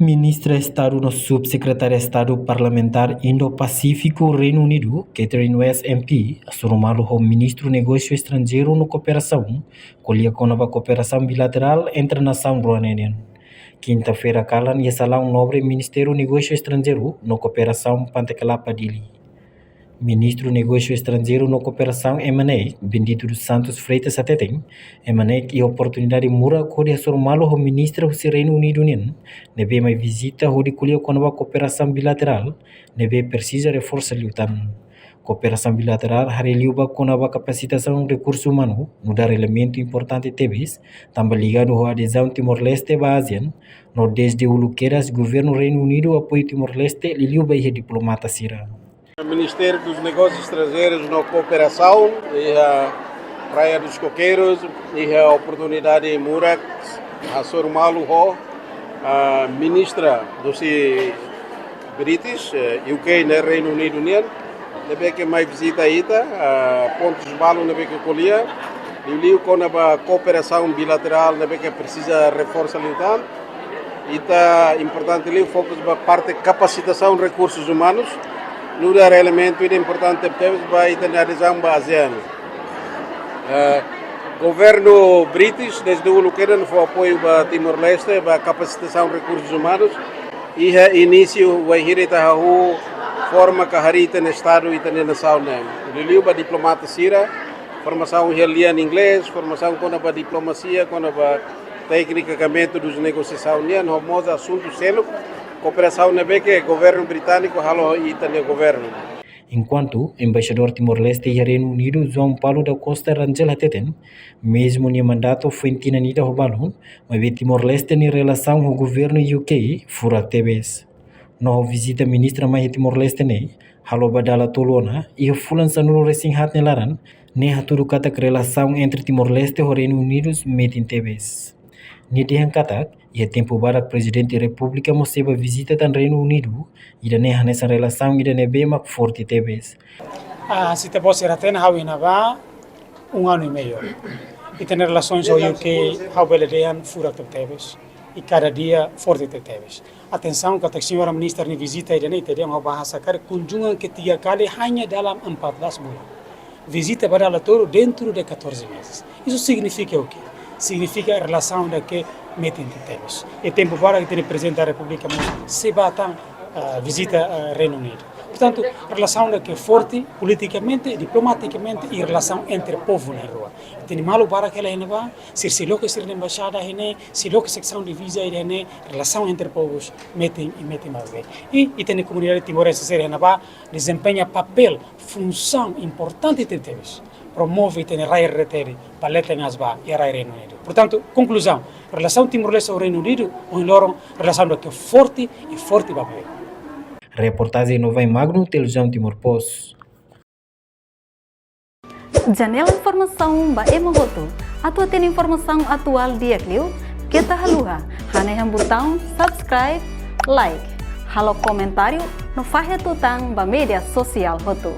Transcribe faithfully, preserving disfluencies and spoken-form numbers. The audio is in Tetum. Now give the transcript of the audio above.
Ministra Estadu no Subsekretária Estadu Parlamentár Indo-Pasífiku Reinu Unidu, Catherine West M P, hasoru malu ho Ministru Negósiu Estranjeiru no Kooperasaun, ko'alia kona-ba kooperasaun bilaterál entre nasaun rua ninian. Kinta-feira kalan iha Salaun Nobre Ministériu Negósiu Estranjeiru no Kooperasaun Pantekalapa Dili. Ministru Negósiu Estranjeiru no Kooperasaun ema ne'e, Bendito dos Santos Freitas hateten, ema ne'e iha oportunidade murak hodi hasoru malu ho ministra husi Reinu Unidu nian, ne'ebé mai vizita hodi ko'alia kona-ba kooperasaun bilaterál, ne'ebé presiza reforsa liután. Kooperasaun bilaterál haree liu ba kona-ba kapasitasaun rekursu umanu, nu'udar elementu importante tebes, tanba ligadu ho adezaun Timor-Leste ba ASEAN, no dezde uluk kedas governu Reinu Unidu apoiu Timor-Leste liuliu ba iha diplomata sira. Ministério dos Negócios Estrangeiros no Cooperação, iha Praia dos Coqueiros, iha oportunidade murak hasoru malu ho, ah, ministra husi British, eh, U K ne'e Reinu Unidu nian, ne'ebé ke mai vizita ita, ah, pontus balu ne'ebé ke ko'alia, liuliu kona-ba kooperasaun bilaterál ne'ebé ke presiza reforsa liután. Ita importante liu fokus ba parte kapasitasaun rekursus umanus, nu'udar elementu ida importante tebes ba ita-nia adezaun ba ASEAN. Eh, governu British dezde uluk kedan fó apoiu ba Timor-Leste, ba kapasitasaun rekursus umanus, iha inísiu wainhira ita hahú forma ka harii ita-nia Estadu, ita-nia nasaun ne'e. Liuliu ba diplomata sira, formasaun iha lian inglés, formasaun kona-ba diplomasia, kona-ba téknika ka métodu de negosiasaun nian, ho mós asuntu seluk, kooperasaun ne'ebé ke governu britániku halo ho ita-nia governu. Enkuantu, Embaixadór Timor-Leste iha Reinu Unidu, João Paulo da Costa Rangel hateten, mezmu nia mandatu foin tinan ida ho balun, maibé Timor-Leste nia relasaun ho governu U K furak tebes. No ho vizita ministra mai iha Timor-Leste ne'e, halo ba dala tolu ona, iha fulan sanulu-resin-haat nia laran, ne'e hatudu katak relasaun entre Timor-Leste ho Reinu Unidu metin tebes. Nia dehan katak, iha tempu badak Prezidente Repúblika mós sei bá vizita tan Reinu Unidu, ida-ne'e hanesan relasaun ida ne'ebé mak forte tebes. Ah, se ita-boot sira hatene ha'u iha ne'ebá um ano e meio. Ita-nia relasaun ho U K, ha'u bele dehan furak tebetebes. I kada dia forte tebetebes. Atensaun katak señora ministra nia vizita ida-ne'e, ita dehan ho bahasa karik, kunjungan ketiga kali hanya dalam empat belas bulan. Vizita ba dala tolu dentro de catorze meses. Isso significa o quê? Signifika relasaun ida ke metin tebes. I tempu badak ita-nia Prezidente da Repúblika mós sei bá tan, ah, vizita, ah, Reinu Unidu. Portantu, relasaun ida ke forte politikamente, diplomatikamente i relasaun entre povu na'in-rua. Ita-nia maluk barak hela iha ne'ebá, sira sei loke sira-nia embaixada iha ne'e, sei loke seksaun de viza iha ne'e, relasaun entre povus metin i metin ba beibeik. I ita-nia komunidade timorense sira iha ne'ebá dezempeña papél, funsaun importante tebetebes. Promove ita-nia rai R T L, ba leten aas ba iha rai Reinu Unidu. Portantu, konkluzaun, relasaun Timor-Leste ho Reinu Unidu, ohin loron, relasaun ida ke forte i forte ba beibeik. Reportajen Novai Magno, Televizaun Timor Post. Janela informasaun ba ema hotu. Atu hatene informasaun atuál di'ak liu, keta haluha hanehan butaun subscribe, like, halo komentáriu no fahe tutan ba média sosiál hotu.